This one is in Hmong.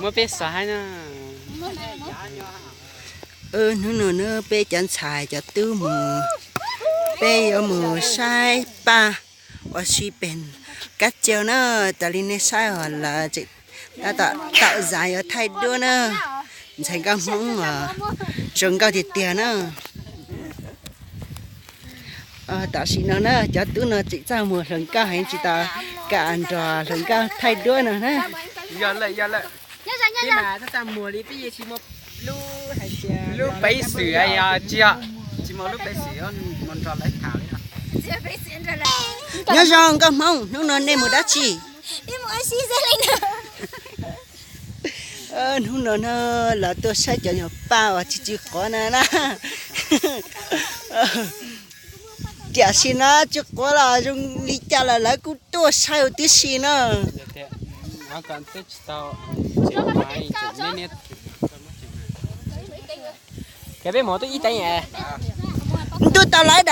Muab peb xav hais na. Hnub no na peb cov ntxhais cov tub mus, peb yuav mus saib paj ua si pem kab cau na. Tas li nej saib os, lawv tseem tab tom tawm zav yuav thaij duab na. Ntxhais nkauj Hmoob os, zoo nkauj tiag tiag na. Tam sim no na cov tub no tseem txaj muag hluas nkauj heev tsis tau kam nrog hluas nkauj thaij duab no na. Yog lawm, yog lawm. Peb mas tab txaj muag li peb yeej tsis muaj lub hais tias lub peev xwm yog tsis yog, tsis muaj lub peev xwm mus nrog lawv tham li. Nyob zoo nkauj Hmoob, hnub no nej mus dab tsi? Hnub no na los tuaj saib cov nyuag paj uas tsw tsw quav na na. Tiam sis no tsw quav los zoo li cas los lawv kuj tuaj saib huv tib si na. Ntuj tau lawv